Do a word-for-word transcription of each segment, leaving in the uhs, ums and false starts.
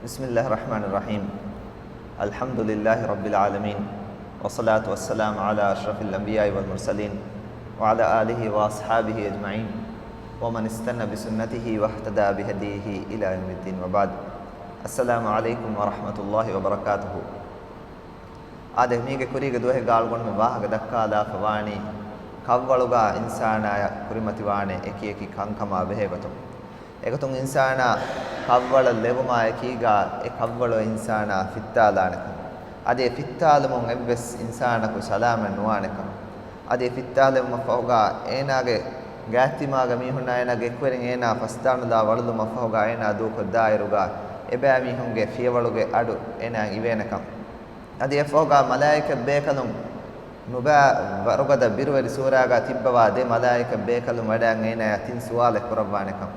بسم الله الرحمن الرحيم. الحمد لله رب العالمين، والصلاة والسلام على أشرف الأنبياء والمرسلين، وعلى آله وأصحابه أجمعين، ومن استن بسنته واهتدى بهديه إلى يوم الدين، وبعد. السلام عليكم ورحمة الله وبركاته. އާދެ، މީގެ ކުރީގެ ދުވަހެއްގަ އަޅުގަނޑުމެން ވާހަކަ ދައްކާލާފަ ވާނީ، ކަށްވަޅުގަ އިންސާނާޔަށް ކުރިމަތިވާނެ އެކި އެކި ކަންކަމާ ބެހޭގޮތުން. އެގޮތުން އިންސާނާ ކަށްވަޅަށް ލެވުމާ އެކީގަ އެ ކަށްވަޅު އިންސާނާ ފިއްތާލާނެކަން. އަދި އެ ފިއްތާލުމުން އެއްވެސް އިންސާނަކު ސަލާމަތް ނުވާނެކަން. އަދި އެ ފިއްތާލުމަށް ފަހުގަ އޭނާގެ ގާތްތިމާގެ މީހުންނާ އޭނާގެ އެކުވެރިން އޭނާ ފަސްދާނުލާ ވަޅުލުމަށް ފަހުގަ އޭނާ ދޫކޮށްދާއިރުގަ އެބައިމީހުންގެ ފިޔަވަޅުގެ އަޑު އޭނާއަށް އިވޭނެކަން. އަދި އެފަހުގަ މަލާއިކަތް ބޭކަލުން ނުބައި ވަރުގަދަ ބިރުވެރި ސޫރާގަ ތިއްބަވާ ދެ މަލާއިކަތް ބޭކަލުން ވަޑައިގެން އޭނާއަށް ތިން ސުވާލެއް ކުރައްވާނެކަން.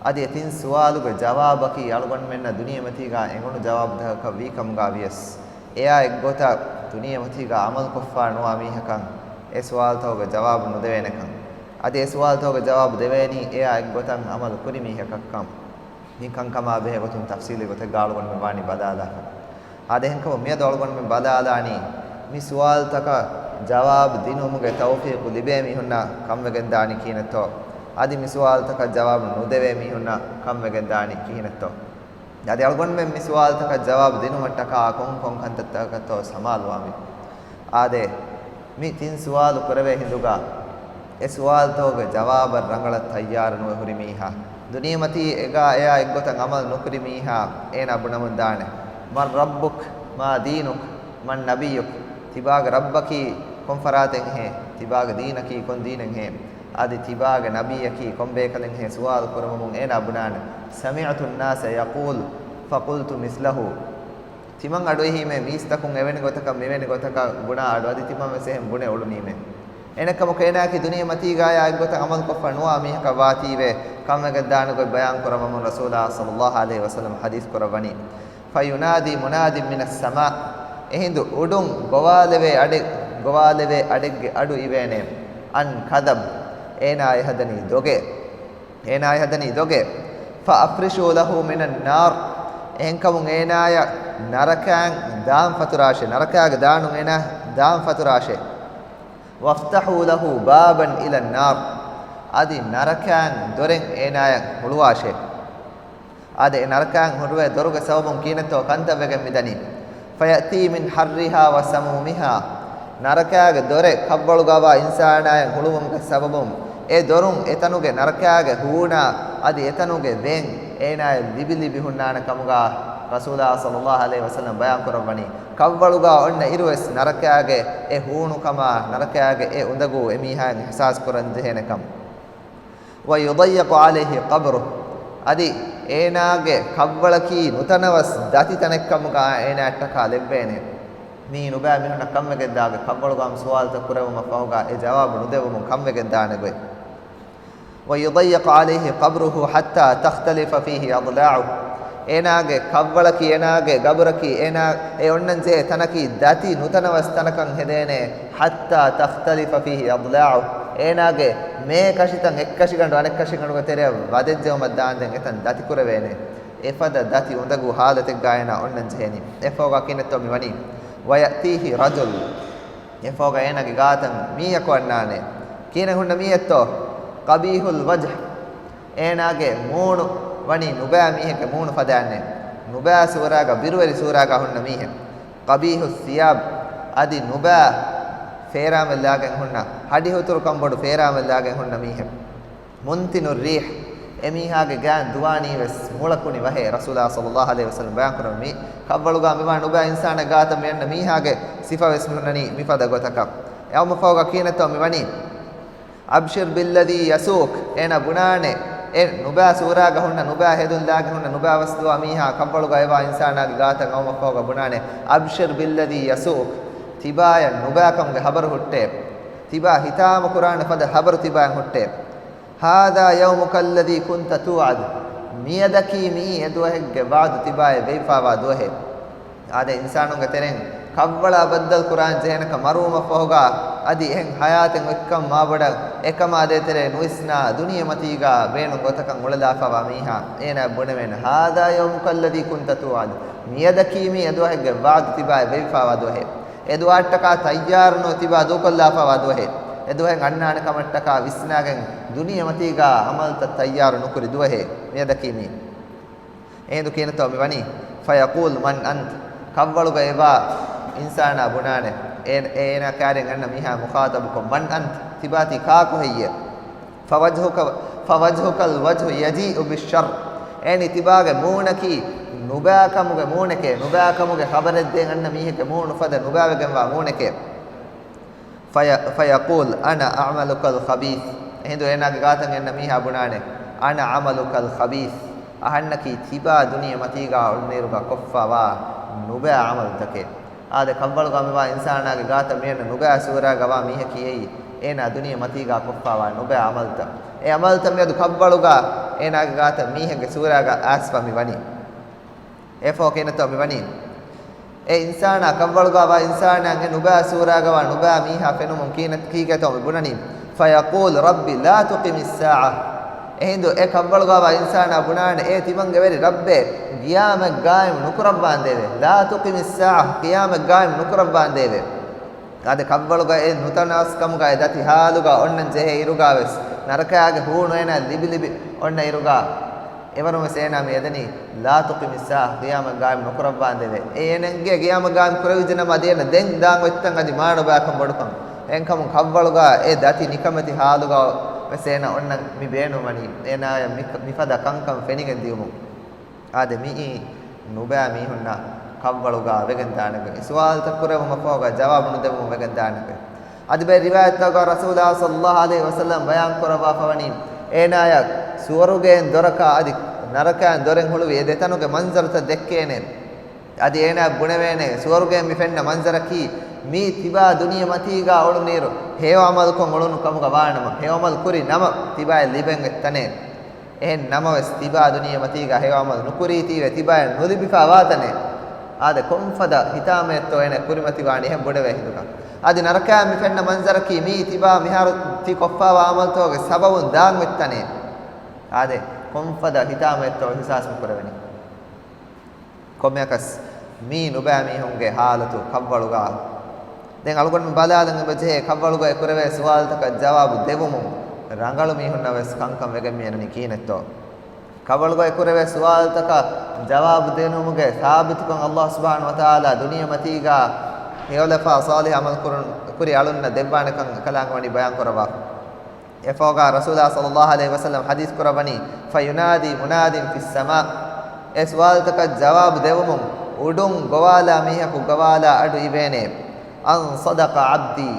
އަދި އެ ތިން ސުވާލުގެ ޖަވާބަކީ އަޅުގަނޑުމެންނަށް ދުނިޔެމަތީގަ އެނގުނު ޖަވާބުތަކަކަށް ވީކަމުގަ ވިޔަސް، އެއާ އެއްގޮތަށް ދުނިޔެމަތީގަ އަމަލުކޮށްފަ ނުވާ މީހަކަށް އެ ސުވާލުތަކުގެ ޖަވާބު ނުދެވޭނެކަން. އަދި އެ ސުވާލުތަކުގެ ޖަވާބު ދެވޭނީ އެއާ އެއްގޮތަށް އަމަލު ކުރި މީހަކަށްކަން. މި ކަންކަމާ ބެހޭ ގޮތުން ތަފްސީލީ ގޮތެއްގަ އަޅުގަނޑުމެން ވާނީ ބަލާލާފަ. އާދެ، އެހެންކަމުން މިއަދު އަޅުގަނޑުމެން ބަލާލާނީ، މި ސުވާލުތަކަށް ޖަވާބު ދިނުމުގެ ތައުފީޤު ލިބޭ މީހުންނަށް ކަންވެގެން ދާނީ ކިހިނެއްތޯ؟ އަދި މި ސުވާލުތަކަށް ޖަވާބު ނުދެވޭ މީހުންނަށް ކަންވެގެން ދާނީ ކިހިނެއްތޯ؟ އަދި އަޅުގަނޑުމެން މި ސުވާލުތަކަށް ޖަވާބު ދިނުމަށްޓަކާ ކޮން ކޮން ކަންތައްތަކަކަށްތޯ ސަމާލުވާންވީ؟ އާދެ، މި ތިން ސުވާލު ކުރެވޭ ހިނދުގަ، އެ ސުވާލުތަކުގެ ޖަވާބަށް ރަނގަޅަށް ތައްޔާރު ނުވެ ހުރި މީހާ، ދުނިޔެމަތީ އެގާ އެއާ އެއްގޮތަށް އަމަލު ނުކުރި މީހާ، އޭނާ ބުނަމުން ދާނެ، من ربك؟ ما دينك؟ من نبيك؟ ތިބާގެ ރައްބަކީ ކޮން ފަރާތެއްހޭ؟ ތިބާގެ ދީނަކީ ކޮން ދީނެއްހޭ؟ އަދި ތިބާގެ ނަބިއްޔަކީ ކޮން ބޭކަލެއްހޭ؟ ސުވާލު ކުރަމުން އޭނާ ބުނާނެ، سمعت الناس يقول فقلت مثله. ތިމަން އަޑުއެހީމޭ، މީސްތަކުން އެވެނި ގޮތަކަށް މިވެނި ގޮތަކަށް ބުނާ އަޑު، އަދި ތިމަން ވެސް އެހެން ބުނެ އުޅުނީމޭ. އެނެއްކަމަކު އޭނާއަކީ ދުނިޔެމަތީގާޔާ އެއްގޮތަށް އަމަލުކޮށްފަ ނުވާ މީހަކަށް ވާތީވެ ކަންވެގެން ދާނެ ގޮތް ބަޔާން ކުރައްވަމުން ރަސޫލާ ޞައްލައްލާހު ޢަލައިހި ވަސައްލަމް ޙަދީޘް ކުރައްވަނީ، فينادي مناد من السماء. އެހިނދު އުޑުން ގޮވާލެވޭ އަޑެއް، ގޮވާލެވޭ އަޑެއްގެ އަޑު އިވޭނެ، أن كذب، އޭނާ އެހަދަނީ ދޮގެއް. އޭނާ އެހަދަނީ ދޮގެއް. فأفرشوا له من النار. އެހެންކަމުން އޭނާޔަށް ނަރަކައިން ދާން ފަތުރާށޭ، ނަރަކާގެ ދާނުން އޭނާ ދާން ފަތުރާށޭ. وافتحوا له بابا إلى النار. އަދި ނަރަކައިން ދޮރެއް އޭނާޔަށް ހުޅުވާށޭ. އާދެ، އެ ނަރަކައިން ހުޅުވޭ ދޮރުގެ ސަބަބުން ކިހިނެއްތޯ ކަންތައް ވެގެން މިދަނީ؟ فيأتي من حرها وسمومها. ނަރަކާގެ ދޮރެއް ކަށްވަޅުގަވާ އިންސާނާޔަށް ހުޅުވުމުގެ ސަބަބުން އެ ދޮރުން އެތަނުގެ ނަރަކާގެ ހޫނާ އަދި އެތަނުގެ ވެން އޭނާޔަށް ލިބި ލިބި ހުންނާނެ ކަމުގަ ރަސޫލާ ޞައްލައްލާހު ޢަލައިހި ވަސައްލަމް ބަޔާން ކުރައްވަނީ، ކަށްވަޅުގަ އޮންނަ އިރުވެސް ނަރަކާގެ އެ ހޫނުކަމާ ނަރަކާގެ އެ އުނދަގޫ އެމީހާއަށް އިޙްސާސް ކުރަން ޖެހޭނެ ކަމަށް. ويضيق عليه قبره. އަދި އޭނާގެ ކަށްވަޅަކީ ނުތަނަވަސް ދަތި ތަނެއްކަމުގަ އޭނާއަށްޓަކާ ލެއްވޭނެ. މީ ނުބައި މީހުންނަށް ކަންވެގެންދާގެ ކަށްވަޅުގަ ހަމަ ސުވާލުތައް ކުރެވުމަށް ފަހުގަ އެ ޖަވާބު ނުދެވުމުން ކަންވެގެންދާނެ ގޮތް. ويضيق عليه قبره حتى تختلف فيه أضلاعه. އޭނާގެ ކަށްވަޅަކީ އޭނާގެ ގަބުރަކީ އޭނާ އެ އޮންނަން ޖެހޭ ތަނަކީ ދަތި ނުތަނަވަސް ތަނަކަށް ހެދޭނެ. حتى تختلف فيه أضلاعه. އޭނާގެ މޭ ކަށިތައް އެއްކަށިގަނޑު އަނެއްކަށިގަނޑުގެ ތެރެއަށް ވަދެއްޖެއުމަށް ދާންދެން އެތަން ދަތިކުރެވޭނެ. އެފަދަ ދަތި އުނދަގޫ ހާލަތެއްގަ އޭނާ އޮންނަން ޖެހޭނީ. އެފަހުގަ ކިހިނެއްތޯ މިވަނީ؟ ويأتيه رجل. އެފަހުގަ އޭނާގެ ގާތަށް މީހަކު އަންނާނެ. ކިހިނެއް ހުންނަ މީހެއްތޯ؟ قبيح الوجه. އޭނާގެ މޫނު ވަނީ ނުބައި މީހެއްގެ މޫނު ފަދައިންނޭ. ނުބައި ސޫރާގަ، ބިރުވެރި ސޫރާގަ ހުންނަ މީހެއް. قبيح الثياب، އަދި ނުބައި ފޭރާމެއްލާގެން ހުންނަ، ހަޑިހުތުރުކަން ބޮޑު ފޭރާމެއްލާގެން ހުންނަ މީހެއް. منتن الريح، އެމީހާގެ ގާތް ދުވާނީވެސް މުޅަކުނި ވަހޭ. ރަސޫލާ ޞައްލައްލާހު ޢަލައިހި ވަސައްލަމް ބަޔާން ކުރައްވަނީ، ކަށްވަޅުގަ މިވާ ނުބައި އިންސާނެއް ގާތަށް މިއަންނަ މީހާގެ ސިފަވެސް މިހުންނަނީ މިފަދަ ގޮތަކަށް. އެއަށް ފަހުގަ ކިހިނެއްތޯ މިވަނީ؟ أبشر بالذي يسوءك. އޭނާ ބުނާނެ، އެ ނުބައި ސޫރާގަ ހުންނަ، ނުބައި ހެދުން ލާގެ ހުންނަ، ނުބައި ވަސްދުވާ މީހާ ކަށްވަޅުގަ އެވާ އިންސާނާގެ ގާތަށް އައުމަށްފަހުގަ ބުނާނެ، أبشر بالذي يسوءك. ތިބާޔަށް ނުބައިކަމުގެ ހަބަރު ހުއްޓޭ. ތިބާ ހިތާމަ ކުރާނެ ފަދަ ހަބަރު ތިބާޔަށް ހުއްޓޭ. هذا يومك الذي كنت توعد. މިއަދަކީ މިއީ އެ ދުވަހެއްގެ ވަޢުދު ތިބާޔަށް ވެވިފައިވާ ދުވަހެއް. އާދެ، އިންސާނުންގެ ތެރެއިން ކަށްވަޅާ ބައްދަލު ކުރާން ޖެހޭނެކަން މަރުވުމަށްފަހުގާ، އަދި އެހެން ހަޔާތެއް އޮތްކަން މާބޮޑަށް އެކަމާ ދޭތެރޭ ނުވިސްނާ، ދުނިޔެމަތީގާ ބޭނުން ގޮތަކަށް އުޅެލާފަވާ މީހާ، އޭނާ ބުނެވޭނެ، هذا يومك الذي كنت توعد. މިއަދަކީ މީ އެދުވަހެއްގެ ވަޢުދު ތިބާއަށް ވެވިފާވާ ދުވަހެއް. އެދުވަހަށްޓަކާ ތައްޔާރުނުވެ ތިބާ ދޫކޮށްލާފަވާ ދުވަހެއް. އެދުވަހެއް އަންނާނެ ކަމަށްޓަކާ ވިސްނާގެން ދުނިޔެމަތީގާ ޢަމަލުތައް ތައްޔާރު ނުކުރި ދުވަހެއް. މިއަދަކީ މީ. އެހިނދު ކިހިނެއްތޯ މި ވަނީ؟ فيقول من أنت؟ ކަށްވަޅުގަ އެބާ އިންސާނާ ބުނާނެ، އޭ-، އޭނާ ކާރިން އަންނަ މީހާ މުޚާޠަބުކޮށް، من أنت؟ ތިބާތީ ކާކު ހެއްޔޭ؟ فوجهك، فوجهك الوجه يجيء بالشر. އޭނި ތިބާގެ މޫނަކީ ނުބައިކަމުގެ މޫނެކޭ، ނުބައިކަމުގެ ޚަބަރެއްދޭން އަންނަ މީހެއްގެ މޫނު ފަދަ ނުބައިވެގެންވާ މޫނެކޭ. فيقول أنا عملك الخبيث. އެހިނދު އޭނާގެ ގާތަށް އެންނަ މީހާ ބުނާނެ، أنا عملك الخبيث. އަހަންނަކީ ތިބާ ދުނިޔެ މަތީގާ އޮންނައިރުގަ ކޮށްފަވާ ނުބައި ޢަމަލުތަކެއް. އާދެ، ކަށްވަޅުގަ މިވާ އިންސާނާގެ ގާތަށް މިއަންނަ ނުބައި ސޫރާގަ ވާ މީހަކީ އެއީ އޭނާ ދުނިޔެ މަތީގާ ކޮށްފަވާ ނުބައި ޢަމަލުތައް. އެ ޢަމަލުތައް މިއަދު ކަށްވަޅުގަ އޭނާގެ ގާތަށް މީހެއްގެ ސޫރާގަ އައިސްފަ މި ވަނީ. އެފޯ ކިހިނެއްތޯ މި ވަނީ؟ އެ އިންސާނާ ކަށްވަޅުގަވާ އިންސާނާ އެ ނުބައި ސޫރާގަވާ ނުބައި މީހާ ފެނުމުން ކީނެ-، ކީކޭތޯ މި ބުނަނީ؟ فيقول رب لا تقم الساعة. އެހިނދު އެ ކަށްވަޅުގަވާ އިންސާނާ ބުނާނެ، އޭ ތިމަންގެ ވެރި ރައްބޭ، ގިޔާމަތް ގާއިމް ނުކުރައްވާނދޭވެ. لا تقم الساعة، ގިޔާމަތް ގާއިމް ނުކުރައްވާނދޭވެ. އާދެ، ކަށްވަޅުގަ އެ ނުތަނަވަސްކަމުގަ އެ ދަތި ހާލުގަ އޮންނަން ޖެހޭ އިރުގަވެސް، ނަރަކައިގެ ހޫނު އޭނާ ލިބިލިބި އޮންނަ އިރުގަ، އެވަރުންވެސް އޭނާ މި އެދެނީ، لا تقم الساعة، ޤިޔާމަތް ގާއިމް ނުކުރައްވާނދޭވެ. އެ އޭނަގެ ޤިޔާމަތް ގާއިމް ކުރެވިއްޖެ ނަމަ، އަދި އޭނަ ދެން ދާން އޮތްތަން އަދި މާ ނުބައިކަން ބޮޑުކަން. އެހެންކަމުން ކަށްވަޅުގަ އެ ދަތި ނިކަމެތި ހާލުގަ ވެސް އޭނަ އޮންނަން މި ބޭނުންވަނީ، އޭނާޔަށް މި، މިފަދަ ކަންކަން ފެނިގެން ދިޔުމުން. އާދެ، މިއީ ނުބައި މީހުންނަށް ކަށްވަޅުގަ ވެގެންދާނެ ގޮތް. ސުވާލުތައް ކުރެވުމަށްފަހުގަ ޖަވާބު ނުދެވުމުން ވެގެންދާނެ ގޮތް. އަދި ބައެއް ރިވާޔަތްތަކުގަ ރަސޫލާ ޞައްލައްލާހު ޢަލައިހި ވަސައްލަމް ބަޔާން ކުރައްވާފަވަނީ، އޭނާޔަށް ސުވަރުގޭން ދޮރަކާ އަދި ނަރަކައިން ދޮރެއް ހުޅުވި އެ ދެތަނުގެ މަންޒަރުތައް ދެއްކޭނެ. އަދި އޭނާ ބުނެވޭނެ، ސުވަރުގޭން މި ފެންނަ މަންޒަރަކީ، މީ ތިބާ ދުނިޔެ މަތީގާ އުޅުނުއިރު ހެޔޮ ޢަމަލުކޮށް އުޅުނު ކަމުގަ ވާނަމަ، ހެޔޮ ޢަމަލު ކުރި ނަމަ، ތިބާޔަށް ލިބެން އޮތް ތަނެއް. އެހެން ނަމަވެސް، ތިބާ ދުނިޔެ މަތީގާ ހެޔޮ ޢަމަލު ނުކުރީތީވެ، ތިބާޔަށް ނުލިބިފާ ވާތަނެއް. އާދެ، ކޮންފަދަ ހިތާމައެއްތޯ އޭނަ ކުރިމަތިވާނީ އެހެން ބުނެވޭ ހިނދުގަ. އަދި ނަރަކައިން މި ފެންނަ މަންޒަރަކީ، މީ ތިބާ މިހާރު ތި ކޮށްފާވާ ޢަމަލުތަކުގެ ސަބަބުން ދާން އޮތް ތަނެއް. އާދެ، ކޮންފަދަ ހިތާމައެއްތޯ އިޙްސާސް ނުކުރެވެނީ. ކޮންމެއަކަސް މީ ނުބައި މީހުންގެ ހާލަތު ކަށްވަޅުގަ. ދެން އަޅުގަނޑު ބަލާލަން އެބަޖެހޭ ކަށްވަޅުގައި ކުރެވޭ ސުވާލުތަކަށް ޖަވާބު ދެވުމުން ރަނގަޅު މީހުންނަށް ވެސް ކަންކަން ވެގެން މިއަންނަނީ ކިހިނެއްތޯ؟ ކަށްވަޅުގައި ކުރެވޭ ސުވާލުތަކަށް ޖަވާބު ދިނުމުގެ ސާބިތުކަން ﷲ ސުބްޙާނަހޫ ވަތަޢާލާ ދުނިޔެ މަތީގާ ހެޔޮލަފާ ޞާލިޙު ޢަމަލު ކުރުން، ކުރި އަޅުންނަށް ދެއްވާނެކަން ކަލާނގެ ވަނީ ބަޔާން ކުރައްވާފަ. އެފޯގާ ރަސޫލާ ޞައްލައްލާހު ޢަލައިހި ވަސައްލަމް ޙަދީޘް ކުރައްވަނީ، فينادي مناد في السماء. އެ ސުވާލުތަކަށް ޖަވާބު ދެވުމުން އުޑުން ގޮވާލާ މީހަކު ގޮވާލާ އަޑު އިވޭނެ، أن صدق عبدي.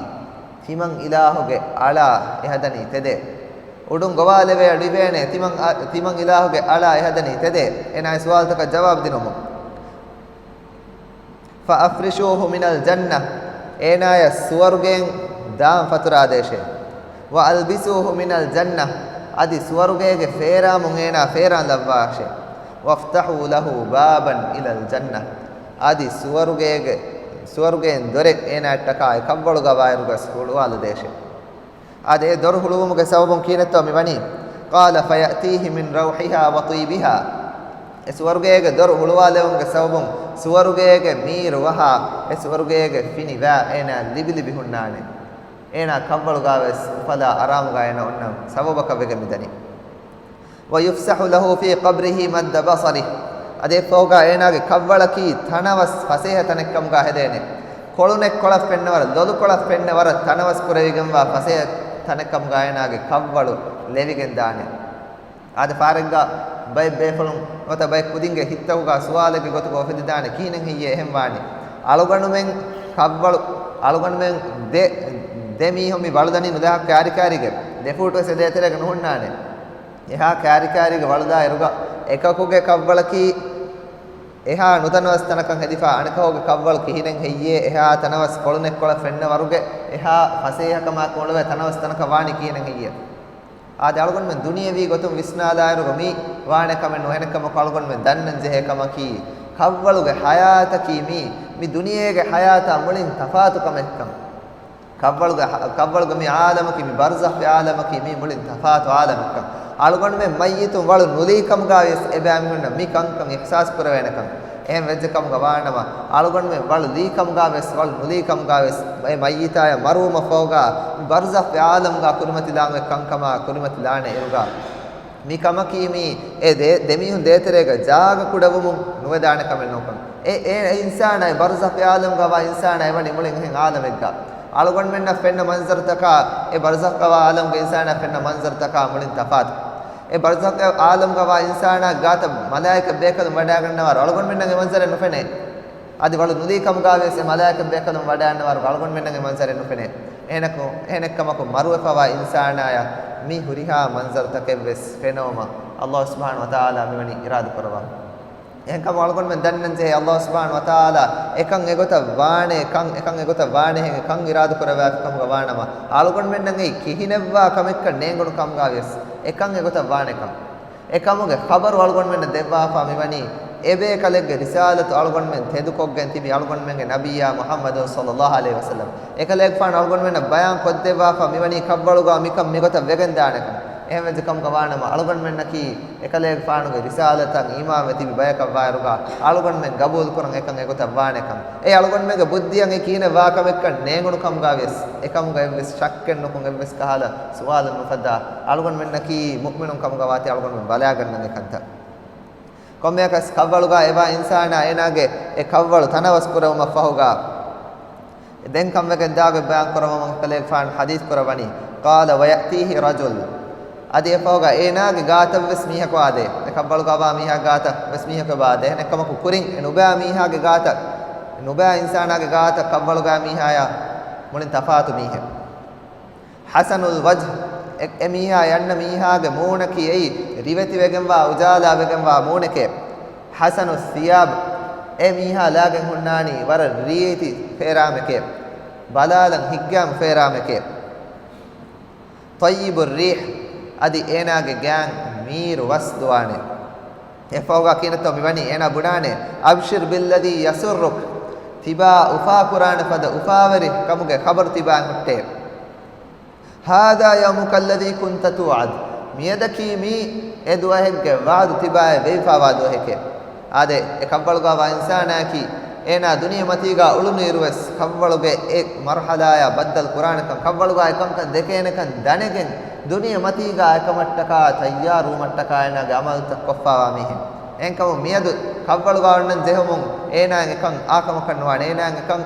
ތިމަން އިލާހުގެ އަޅާ އެހަދަނީ ތެދޭ. އުޑުން ގޮވާލެވޭ އަޑު އިވޭނެ، ތިމަން އަ-، ތިމަން އިލާހުގެ އަޅާ އެހަދަނީ ތެދޭ. އޭނާ އެ ސުވާލުތަކަށް ޖަވާބު ދިނުމުން. فأفرشوه من الجنة، އޭނާޔަށް ސުވަރުގޭން ދާން ފަތުރާދޭށޭ. وألبسوه من الجنة، އަދި ސުވަރުގޭގެ ފޭރާމުން އޭނާ ފޭރާން ލައްވާށޭ. وافتحوا له بابا إلى الجنة، އަދި ސުވަރުގޭގެ، ސުވަރުގޭން ދޮރެއް އޭނާއަށްޓަކާ އެ ކަށްވަޅުގަ ވާއިރުގަސް ހުޅުވާލަދޭށޭ. އާދެ، އެ ދޮރު ހުޅުވުމުގެ ސަބަބުން ކިހިނެއްތޯ މި ވަނީ؟ قال فيأتيه من روحها وطيبها. އެ ސުވަރުގޭގެ ދޮރު ހުޅުވާލެވުމުގެ ސަބަބުން ސުވަރުގޭގެ މީ ރުވަހާ އެ ސުވަރުގޭގެ ފިނިވާ އޭނާ ލިބިލިބި ހުންނާނެ. އޭނާ ކަށްވަޅުގާވެސް އުފަލާ އަރާމުގާ އޭނާ އޮންނަ ސަބަބަކަށް ވެގެން މިދަނީ. ويفسح له في قبره مد بصره. އަދި އެއަށްފަހުގާ އޭނާގެ ކަށްވަޅަކީ ތަނަވަސް ފަސޭހަ ތަނެއްކަމުގާ ހެދޭނެ. ކޮޅުނެއްކޮޅަށް ފެންނަވަރަށް، ލޮލުކޮޅަށް ފެންނަވަރަށް ތަނަވަސް ކުރެވިގެންވާ ފަސޭހަ ތަނެއްކަމުގާ އޭނާގެ ކަށްވަޅު ލެވިގެން ދާނެ. އާދެ، ފާރެއްގާ ބައެއް ބޭފުޅުން ނުވަތަ ބައެއް ކުދިންގެ ހިތްތަކުގާ ސުވާލެއްގެ ގޮތުގަ އުފެދިދާނެ، ކިހިނެއް ހެއްޔޭ އެހެން ވާނީ؟ އަޅުގަނޑުމެން ކަށްވަޅު، އަޅުގަނޑުމެން ދެ، ދެ މީހުން މި ވަޅުދަނީ ނުލާ ކާރިކާރީގެ ދެ ފޫޓުވެސް އެ ދޭތެރޭގަ ނުހުންނާނެ. އެހާ ކާރިކާރީގެ ވަޅުދާ އިރުގަ އެކަކުގެ ކަށްވަޅަކީ އެހާ ނުތަނަވަސް ތަނަކަށް ހެދިފާ، އަނެކަކުގެ ކަށްވަޅު ކިހިނެއް ހެއްޔޭ، އެހާ ތަނަވަސް ކޮޅުނެއްކޮޅަށް ފެންނަވަރުގެ އެހާ ފަސޭހަކަމާ ކޮޅުވެ ތަނަވަސް ތަނަކަށް ވާނީ ކިހިނެއް ހެއްޔޭ؟ އާދެ، އަޅުގަނޑުމެން ދުނިޔެވީ ގޮތުން ވިސްނާލާއިރުގަ މީ ވާނެ ކަމެއް ނުހެނެއްކަމަކު އަޅުގަނޑުމެން ދަންނަން ޖެހޭ ކަމަކީ، ކަށްވަޅުގެ ހަޔާތަކީ މީ މި ދުނިޔޭގެ ޙަޔާތާ މުޅިން ތަފާތު ކަމެއްކަން. ކަށްވަޅުގެ ޙަ-، ކަށްވަޅުގެ މި ޢާލަމަކީ، މި ބަރްޒަޚް ޢާލަމަކީ މީ މުޅިން ތަފާތު ޢާލަމެއްކަން. އަޅުގަނޑުމެން މައްޔިތުން ވަޅު ނުލީ ކަމުގަ ވިޔަސް އެބައިމީހުންނަށް މި ކަންކަން އިޙްސާސް ކުރެވޭނެކަން. އެހެން ވެއްޖެ ކަމުގަ ވާނަމަ، އަޅުގަނޑުމެން ވަޅު ލީ ކަމުގަ ވިޔަސް، ވަޅު ނުލީ ކަމުގަ ވިޔަސް، އެ މައްޔިތާޔަށް މަރުވުމަށްފަހުގަ މި ބަރްޒަޚް ޢާލަމުގަ ކުރިމަތިލާން އޮތް ކަންކަމާ ކުރިމަތިލާނެ އިރުގަ، މި ކަމަކީ މީ އެ ދެ-، ދެމީހުން ދޭތެރޭގަ ޖާގަ ކުޑަވުމުން ނުވެދާނެ ކަމެއް ނޫންކަން. އެ، އެ، އެ އިންސާނާއި ބަރްޒަޚް ޢާލަމުގަ ވާ އިންސާނާއި ވަނީ މުޅިން އެހެން ޢާލަމެއްގަ. އަޅުގަނޑުމެންނަށް ފެންނަ މަންޒަރުތަކާ، އެ ބަރްޒަޚްގަ ވާ ޢާލަމުގެ އިންސާނާ ފެންނަ މަންޒަރުތަކާ މުޅިން ތަފާތު. އެ ބަރްޒަޚް ޢާލަމުގަ ވާ އިންސާނާ ގާތަށް މަލާއިކަ ބޭކަލުން ވަޑައިގަންނަވާރު އަޅުގަނޑުމެންނަށް އެ މަންޒަރެއް ނުފެނޭ. އަދި ވަޅު ނުލީ ކަމުގަ ވިޔަސް އެ މަލާއިކަ ބޭކަލުން ވަޑައިގަންނަވާރު އަޅުގަނޑުމެންނަށް އެ މަންޒަރެއް ނުފެނޭ. އެހެނަކު، އެހެނެއްކަމަކު މަރުވެފަވާ އިންސާނާޔަށް މި ހުރިހާ މަންޒަރުތަކެއްވެސް ފެނުވުމަށް ﷲ ސުބްޙާނަހޫ ވަތަޢާލާ މިވަނީ އިރާދަކުރައްވާ. އެހެންކަމުން އަޅުގަނޑުމެން ދަންނަންޖެހޭ، ﷲ ސުބްޙާނަހޫ ވަތަޢާލާ އެކަން އެގޮތަށް ވާނެ ކަން، އެކަން އެގޮތަށް ވާނެހެން އެކަން އިރާދަކުރައްވާފި ކަމުގަ ވާނަމަ، އަޅުގަނޑުމެންނަށް އެއީ ކިހިނެއްވާ ކަމެއްކަން ނޭނގުނު ކަމުގަ ވިޔަސް އެކަން އެގޮތަށް ވާނެކަން. އެކަމުގެ ޚަބަރު އަޅުގަނޑުމެންނަށް ދެއްވާފަ މިވަނީ، އެބޭކަލެއްގެ ރިސާލަތު އަޅުގަނޑުމެން ތެދުކޮށްގެން ތިބި އަޅުގަނޑުމެންގެ ނަބިއްޔާ މުޙައްމަދު ޞައްލައްލާހު ޢަލައިހި ވަސައްލަމް. އެކަލޭގެފާނު އަޅުގަނޑުމެންނަށް ބަޔާން ކޮށްދެއްވާފަ މިވަނީ ކަށްވަޅުގަ މިކަން މިގޮތަށް ވެގެންދާނެކަން. އެހެންވެއްޖެ ކަމުގަ ވާނަމަ، އަޅުގަނޑުމެންނަކީ އެކަލޭގެފާނުގެ ރިސާލަތަށް އީމާންވެ ތިބި ބަޔަކަށްވާއިރުގަ، އަޅުގަނޑުމެން ގަބޫލުކުރަން އެކަން އެގޮތަށް ވާނެކަން. އެ އަޅުގަނޑުމެންގެ ބުއްދިއަށް އެ ކިހިނެއް ވާ ކަމެއްކަން ނޭނގުނު ކަމުގަ ވިޔަސް، އެކަމުގަ އެއްވެސް ޝައްކެއް ނުކޮށް، އެއްވެސް ކަހަލަ ސުވާލެއް ނުފައްދާ، އަޅުގަނޑުމެންނަކީ މުއުމިނުން ކަމުގަ ވާތީ އަޅުގަނޑުމެން ބަލާގަންނަން އެކަންތައް. ކޮންމެއަކަސް ކަށްވަޅުގަ އެވާ އިންސާނާ އޭނާގެ އެ ކަށްވަޅު ތަނަވަސް ކުރެވުމަށް ފަހުގަ، ދެން ކަންވެގެން ދާގޮތް ބަޔާން ކުރައްވަމުން ކަލޭގެފާނު ޙަދީޘް ކުރައްވަނީ، قال ويأتيه رجل. އަދި އެފަހުގަ އޭނާގެ ގާތަށް ވެސް މީހަކު އާދޭ. އެ ކަށްވަޅުގަ ވާ މީހާ ގާތަށް ވެސް މީހަކު އެބަ އާދޭ. އެހެނެއްކަމަކު ކުރިން އެ ނުބައި މީހާގެ ގާތަށް، ނުބައި އިންސާނާގެ ގާތަށް ކަށްވަޅުގަ މީހާޔާ މުޅިން ތަފާތު މީހެއް. حسن الوجه، އެ، އެ މީހާ އަންނަ މީހާގެ މޫނަކީ އެއީ ރިވެތިވެގެންވާ، އުޖާލާވެގެންވާ މޫނެކޭ. حسن الثياب، އެ މީހާ ލާގެން ހުންނާނީ ވަރަށް ރީތި ފޭރާމެކޭ. ބަލާލަން ހިތްގައިމު ފޭރާމެކޭ. طيب الريح، އަދި އޭނާގެ ގާތް މީރު ވަސް ދުވާނެ. އެފަހުގަ ކިހިނެއްތޯ މިވަނީ؟ އޭނާ ބުނާނެ، أبشر بالذي يسرك، ތިބާ އުފާކުރާނެ ފަދަ އުފާވެރި ކަމުގެ ޚަބަރު ތިބާއަށް ހުއްޓޭ. هذا يومك الذي كنت توعد، މިއަދަކީ މީ އެ ދުވަހެއްގެ ވަޢުދު ތިބާއަށް ވެވިފައިވާ ދުވަހެކޭ. އާދެ، އެ ކަށްވަޅުގަ ވާ އިންސާނާއަކީ އޭނާ ދުނިޔެމަތީގަ އުޅުނުއިރުވެސް ކަށްވަޅުގެ އެ މަރުޙަލާޔާ ބައްދަލު ކުރާނެކަން، ކަށްވަޅުގަ އެ ކަންކަން ދެކޭނެކަން ދަނެގެން، ދުނިޔެމަތީގަ އެކަމަށްޓަކާ ތައްޔާރުވުމަށްޓަކާ އޭނާގެ ޢަމަލުތައް ކޮށްފައިވާ މީހެއް. އެހެންކަމުން މިއަދު ކަށްވަޅުގަ އޮންނަން ޖެހުމުން އޭނާއަށް އެކަން އާ ކަމަކަށް ނުވާނެ، އޭނާއަށް އެކަން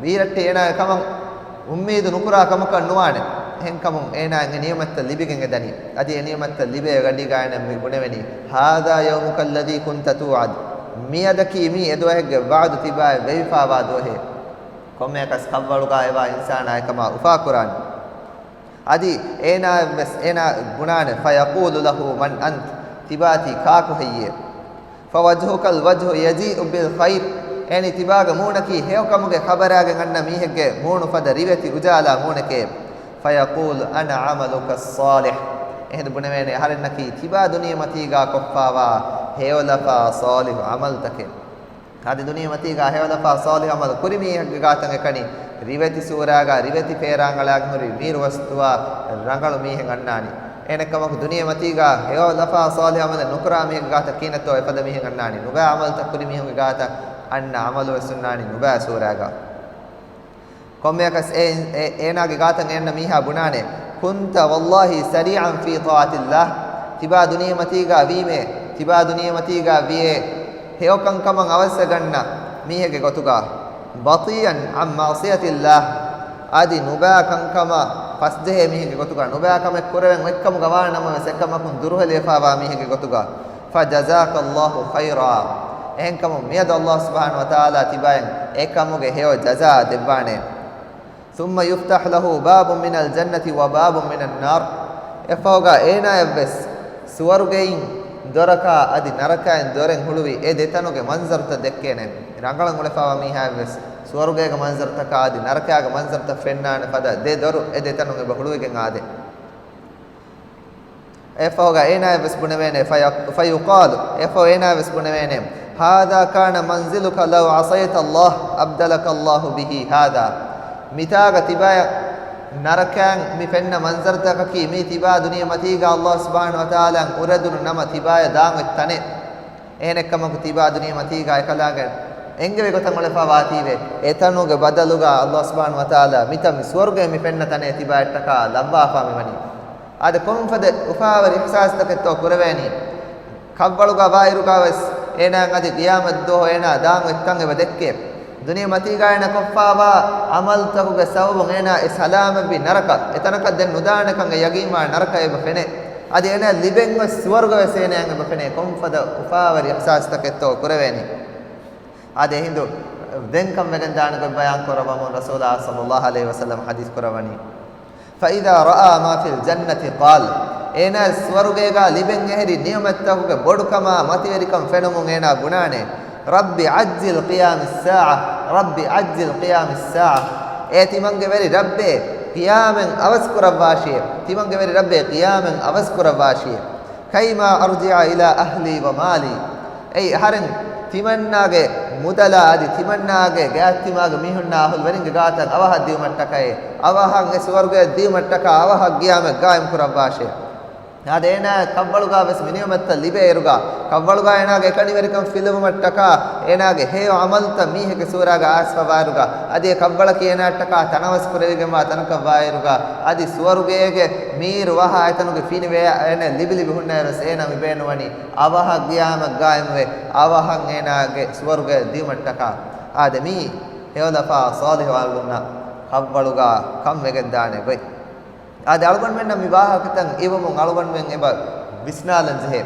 ބީރައްޓެ އޭނާގެ ކަމަށް އުއްމީދު ނުކުރާ ކަމަކަށް ނުވާނެ. އެހެންކަމުން އޭނާއަށް އެ ނިޢުމަތްތައް ލިބިގެން އެދަނީ. އަދި އެ ނިޢުމަތްތައް ލިބޭ ގަޑީގަ އޭނަ މި ބުނެވެނީ، هذا يومك الذي كنت توعد، މިއަދަކީ މީ އެދުވަހެއްގެ ވަޢުދު ތިބާއަށް ވެވިފައިވާ ދުވަހެއް. ކޮންމެއަކަސް ކަށްވަޅުގަ އެވާ އިންސާނާ އެކަމާ އުފާކުރާނެ. އަދި އޭނާއަށްވެސް އޭނާ ބުނާނެ، فيقول له من أنت، ތިބާތީ ކާކު ހެއްޔޭ؟ فوجهك الوجه يجيء بالخير، އެހެނީ ތިބާގެ މޫނަކީ ހެޔޮކަމުގެ ޚަބަރާގެން އަންނަ މީހެއްގެ މޫނު ފަދަ ރިވެތި އުޖާލާ މޫނެކޭ. فيقول أنا عملك الصالح، އެހެން ބުނެވޭނެ އަހަރެންނަކީ ތިބާ ދުނިޔެމަތީގާ ކޮށްފާވާ ހެޔޮލަފާ ޞާލިޙު ޢަމަލުތަކެއް. އަދި ދުނިޔެމަތީގާ ހެޔޮލަފާ ޞާލިޙު ޢަމަލު ކުރި މީހެއްގެ ގާތަށް އެކަނި ރިވެތި ސޫރާގާ ރިވެތި ފޭރާން އަޅާގެން ހުރި މީރު ވަސް ދުވާ ރަނގަޅު މީހެއް އަންނާނީ. އެހެނެއްކަމަކު ދުނިޔެމަތީގާ ހެޔޮލަފާ ޞާލިޙު ޢަމަލެއް ނުކުރާ މީހެއްގެ ގާތަށް ކިހިނެއްތޯ އެފަދަ މީހެއް އަންނާނީ؟ ނުބައި ޢަމަލުތައް ކުރި މީހުންގެ ގާތަށް އަންނަ ޢަމަލު ވެސް އޮންނާނީ ނުބައި ސޫރާގާ. ކޮންމެއަކަސް އެ، އެ، އޭނާގެ ގާތަށް އެންނަ މީހާ ބުނާނެ، كنت والله سريعا في طاعة الله، ތިބާ ދުނިޔެމަތީގާ ވީމޭ، ތިބާ ދުނިޔެމަތީގާ ވިޔޭ ހެޔޮކަންކަމަށް އަވަސްވެގަންނަ މީހެއްގެ ގޮތުގާ، بطيئا عن معصية الله، އަދި ނުބައި ކަންކަމަށް ފަސްޖެހޭ މީހެއްގެ ގޮތުގާ، ނުބައި ކަމެއް ކުރެވެން އޮތްކަމުގަ ވާނަމަވެސް އެކަމަކުން ދުރުހެލިވެފައިވާ މީހެއްގެ ގޮތުގާ، فجزاك الله خيرا، އެހެންކަމުން މިއަދު ﷲ ސުބްޙާނަހޫ ވަތަޢާލާ ތިބާއަށް އެކަމުގެ ހެޔޮ ޖަޒާ ދެއްވާނެ. ثم يفتح له باب من الجنة وباب من النار، އެފަހުގަ އޭނާއަށްވެސް ސުވަރުގެއިން ދޮރަކާ އަދި ނަރަކައިން ދޮރެއް ހުޅުވި އެ ދެތަނުގެ މަންޒަރުތައް ދެއްކޭނެ. ރަނގަޅަށް އުޅެފައިވާ މީހާއަށްވެސް ސުވަރުގޭގެ މަންޒަރުތަކާ އަދި ނަރަކާގެ މަންޒަރުތައް ފެންނާނެ ފަދަ ދެ ދޮރު އެ ދެތަނުން އެބަ ހުޅުވިގެން އާދޭ. އެފަހުގަ އޭނާއަށްވެސް ބުނެވޭނެ، فيق-، فيقال، އެފަހު އޭނާއަށްވެސް ބުނެވޭނެ، هذا كان منزلك لو عصيت الله أبدلك الله به هذا. މިތާގަ ތިބާޔަށް ނަރަކައިން މި ފެންނަ މަންޒަރުތަކަކީ، މީ ތިބާ ދުނިޔެމަތީގަ ﷲ ސުބްޙާނަހޫ ވަތަޢާލާއަށް އުރެދުނު ނަމަ ތިބާޔަށް ދާން އޮތް ތަނެއް. އެހެނެއްކަމަކު ތިބާ ދުނިޔެމަތީގަ އެކަލާނގެ އެންގެވި ގޮތަށް އުޅެފަ ވާތީވެ، އެތަނުގެ ބަދަލުގަ ﷲ ސުބްޙާނަހޫ ވަތަޢާލާ މިތަން މި ސުވަރުގެ މި ފެންނަ ތަނެއް ތިބާއަށްޓަކާ ލައްވާފާ މިވަނީ. އާދެ، ކޮންފަދަ އުފާވެރި އިޙްސާސްތަކެއްތޯ ކުރެވޭނީ؟ ކަށްވަޅުގަ ވާއިރުގަ ވެސް އޭނާއަށް އަދި ޤިޔާމަތްދުވަހު އޭނާ ދާން އޮތް ތަން އެބަ ދެއްކޭ. ދުނިޔެމަތީގަ އޭނާ ކޮށްފާވާ ޢަމަލުތަކުގެ ސަބަބުން އޭނާ އެ ސަލާމަތްވި ނަރަކަ، އެތަނަކަށް ދެން ނުދާނެކަން އެ ޔަގީންވާ ނަރަކަ އެބަ ފެނޭ. އަދި އޭނާ ލިބެން އޮތް ސުވަރުގަ ވެސް އޭނާއަށް އެބަ ފެނޭ. ކޮންފަދަ އުފާވެރި އިޙްސާސްތަކެއްތޯ ކުރެވޭނީ؟ އާދެ، އެހިނދު ދެން ކަން ވެގެން ދާނެ ގޮތް ބަޔާން ކުރައްވަމުން ރަސޫލާ ޞައްލައްލާހު ޢަލައިހި ވަސައްލަމަ ޙަދީޘް ކުރައްވަނީ. فإذا رأى ما في الجنة قال، އޭނާ ސުވަރުގޭގަ ލިބެން އެހެރި ނިޢުމަތްތަކުގެ ބޮޑުކަމާ މަތިވެރިކަން ފެނުމުން އޭނާ ބުނާނެ، رب عجل قيام الساعة، رب عجل قيام الساعة. އޭ ތިމަންގެ ވެރި ރައްބޭ، ޤިޔާމަތް އަވަސް ކުރައްވާށޭ. ތިމަންގެ ވެރި ރައްބޭ، ޤިޔާމަތް އަވަސް ކުރައްވާށޭ. كيما أرجع إلى أهلي ومالي. އެއީ އަހަރެން ތިމަންނާގެ މުދަލާ އަދި ތިމަންނާގެ ގާތްތިމާގެ މީހުންނާ އަހުލުވެރިންގެ ގާތަށް އަވަހަށް ދިއުމަށްޓަކައި، އަވަހަށް އެ ސުވަރުގެއަށް ދިއުމަށްޓަކާ އަވަހަށް ޤިޔާމަތް ޤާއިމް ކުރައްވާށޭ. އާދެ، އޭނާ ކަށްވަޅުގަ ވެސް މި ނިޢުމަތްތައް ލިބޭއިރުގަ، ކަށްވަޅުގަ އޭނާގެ އެކަނިވެރިކަން ފިލުވުމަށްޓަކާ، އޭނާގެ ހެޔޮ ޢަމަލުތައް މީހެއްގެ ސޫރާގަ އައިސްފަވާއިރުގަ، އަދި އެ ކަށްވަޅަކީ އޭނާއަށްޓަކާ ތަނަވަސް ކުރެވިގެންވާ ތަނަކަށް ވާއިރުގަ، އަދި ސުވަރުގޭގެ މީރު ވަހާ އެތަނުގެ ފިނިވެޔަށް އޭނަ ލިބި ލިބި ހުންނައިރުވެސް އޭނާ މި ބޭނުންވަނީ އަވަހަށް ޤިޔާމަތް ޤާއިމުވެ، އަވަހަށް އޭނާގެ ސުވަރުގެ ދިއުމަށްޓަކާ. އާދެ، މީ ހެޔޮލަފާ ޞާލިޙު އަހުލުންނަށް ކަށްވަޅުގަ ކަން ވެގެންދާނެ ގޮތް. އާދެ، އަޅުގަނޑުމެންނަށް މި ވާހަކަތައް އިވުމުން އަޅުގަނޑުމެން އެބަ ވިސްނާލަން ޖެހޭ.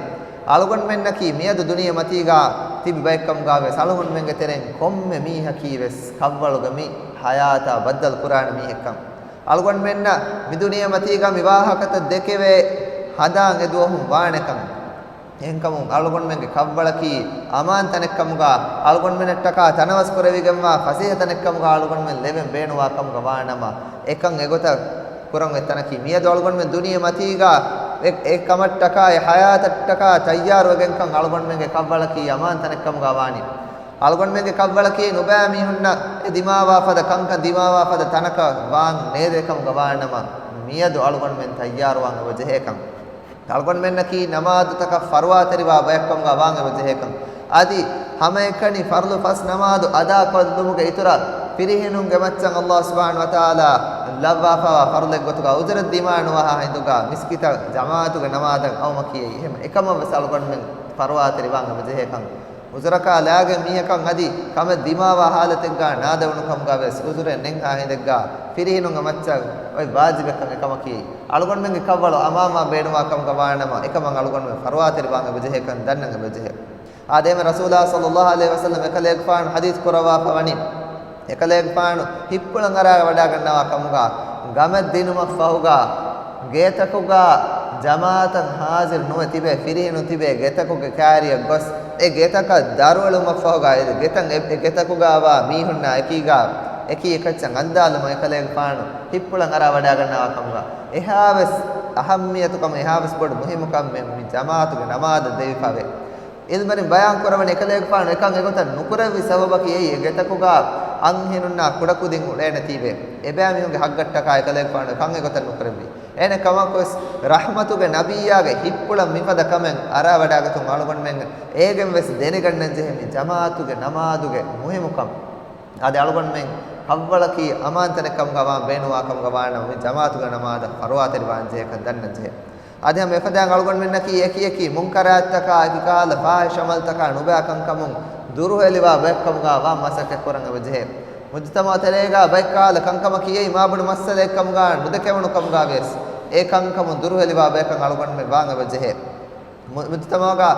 އަޅުގަނޑުމެންނަކީ މިއަދު ދުނިޔެ މަތީގަ ތިބި ބައެއްކަމުގަ ވެސް، އަޅުގަނޑުމެންގެ ތެރެއިން ކޮންމެ މީހަކީ ވެސް ކަށްވަޅުގަ މި ޙަޔާތާ ބައްދަލު ކުރާނެ މީހެއްކަން. އަޅުގަނޑުމެންނަށް މި ދުނިޔެ މަތީގަ މި ވާހަކަތައް ދެކެވޭ، ހަނދާން އެދުވަހުން ވާނެކަން. އެހެންކަމުން އަޅުގަނޑުމެންގެ ކަށްވަޅަކީ އަމާން ތަނެއްކަމުގަ، އަޅުގަނޑުމެންނަށްޓަކާ ތަނަވަސް ކުރެވިގެންވާ ފަސޭހަ ތަނެއްކަމުގަ އަޅުގަނޑުމެން ލެވެން ބޭނުވާ ކަމުގަ ވާނަމަ، އެކަން އެގޮތަށް ކުރަން އޮތް ތަނަކީ މިއަދު އަޅުގަނޑުމެން ދުނިޔެ މަތީގަ އެ، އެ ކަމަށްޓަކާ، އެ ޙަޔާތަށްޓަކާ ތައްޔާރުވެގެންކަން އަޅުގަނޑުމެންގެ ކަށްވަޅަކީ އަމާން ތަނެއްކަމުގަ ވާނީ. އަޅުގަނޑުމެންގެ ކަށްވަޅަކީ ނުބައި މީހުންނަށް އެ ދިމާވާ ފަދަ ކަންކަން ދިމާވާ ފަދަ ތަނަކަށް ވާން ނޭދޭ ކަމުގަ ވާނަމަ، މިއަދު އަޅުގަނޑުމެން ތައްޔާރުވާން އެބަ ޖެހޭކަން. އަޅުގަނޑުމެންނަކީ ނަމާދުތަކަށް ފަރުވާތެރިވާ ބަޔަކުކަމުގަ ވާން އެބަ ޖެހޭކަން. އަދި ހަމައެކަނި ފަރުޟު ފަސް ނަމާދު އަދާކޮށްލުމުގެ އިތުރަށް ފިރިހެނުންގެ މައްޗަށް ﷲ ސުބްޙާނަހޫ ވަތަޢާލާ ލައްވާފަވާ ފަރުޟެއްގޮތުގަ އުޒުރެއް ދިމާނުވާހާ ހިނދުގަ މިސްކިތަށް ޖަމާޢަތުގެ ނަމާދަށް އައުމަކީ އެއީ. އެހެން އެކަމަށްވެސް އަޅުގަނޑުމެން ފަރުވާތެރިވާން އެބަ ޖެހޭކަން. އުޒުރަކާ ލާގެން މީހަކަށް އަދި ކަމެއް ދިމާވާ ހާލަތެއްގަ ނާދެވުނު ކަމުގަ ވެސް އުޒުރެއް ނެތްހާ ހިނދެއްގަ ފިރިހެނުންގެ މައްޗަށް އޮތް ވާޖިބެއްކަން އެކަމަކީ. އަޅުގަނޑުމެންގެ ކަށްވަޅު އަމާންވާން ބޭނުންވާ ކަމުގަ ވާނަމަ، އެކަމަށް އަޅުގަނޑުމެން ފަރުވާތެރިވާން އެބަ ޖެހޭކަން ދަންނަން އެބަ ޖެހޭ. އާދެ، އެހެންމެ ރަސޫލާ ޞައްލައްލާހު ޢަލައިހި ވަސައްލަމް އެކަލޭގެފާނު ޙަދީޘް ކުރައްވާފަ ވަނީ، އެކަލޭގެފާނު ހިއްޕުޅަނގަރާ ވަޑައިގަންނަވާ ކަމުގަ، ގަމެއް ދިނުމަށްފަހުގަ، ގޭތަކުގަ ޖަމާޢަތަށް ހާޒިރު ނުވެ ތިބޭ ފިރިހެނުން ތިބޭ ގެތަކުގެ ކާރިއަށް ގޮސް، އެ ގެތަކަށް ދަރުއެޅުމަށްފަހުގަ، އެ ގެތައް، އެ، އެ ގެތަކުގަ ވާ މީހުންނާ އެކީގަ، އެކީ އެކައްޗަށް އަންދާލުމަށް އެކަލޭގެފާނު ހިއްޕުޅަނގަރާ ވަޑައިގަންނަވާ ކަމުގަ، އެހާވެސް އަހައްމިޔަތުކަމެއް، އެހާވެސް ބޮޑު މުހިއްމުކަމެއް މި ޖަމާޢަތުގެ ނަމާދަށް ދެވިފަވޭ. ޢިލްމުވެރިން ބަޔާން ކުރައްވަނީ އެކަލޭގެފާނު އެކަން އެގޮތަށް ނުކުރެއްވި ސަބަބަކީ އެއީ، އެ ގެތަކުގަ އަންހެނުންނާ ކުޑަކުދިން އުޅޭނެތީވެ. އެބައިމީހުންގެ ހައްގަށްޓަކާ އެކަލޭގެފާނު އެކަން އެގޮތަށް ނުކުރެއްވި. އޭނަ ކަމަކުވެސް ރަޙްމަތުގެ ނަބިއްޔާގެ ހިއްޕުޅަށް މިފަދަ ކަމެއް އަރާވަޑައިގަތުން އަޅުގަނޑުމެން އޭގެން ވެސް ދެނެގަންނަން ޖެހޭ މި ޖަމާޢަތުގެ ނަމާދުގެ މުހިއްމުކަން. އާދެ، އަޅުގަނޑުމެން ކަށްވަޅަކީ އަމާންތަނެއް ކަމުގަ ވާން ބޭނުންވާ ކަމުގަ ވާނަމަ، މި ޖަމާޢަތުގެ ނަމާދަށް ފަރުވާތެރިވާން ޖެހޭކަން ދަންނަން ޖެހޭ. އަދި ހަމަ އެފަދައިން އަޅުގަނޑުމެންނަކީ އެކި އެކި މުންކަރާތްތަކާ، އެކި ކަހަލަ ފާޙިޝް ޢަމަލްތަކާ ނުބައި ކަންކަމުން ދުރުހެލިވާ ބައެއްކަމުގަ ވާން މަސައްކަތް ކުރަން އެބަ ޖެހޭ. މުޖުތަމަޢު ތެރޭގަ ބައެއް ކަހަލަ ކަންކަމަކީ އެއީ މާބޮޑު މައްސަލައެއްކަމުގަ ނުދެކެވުނު ކަމުގަ ވިޔަސް، އެ ކަންކަމުން ދުރުހެލިވާ ބައެއްކަން އަޅުގަނޑުމެން ވާން އެބަ ޖެހޭ. މު-، މުޖުތަމަޢުގަ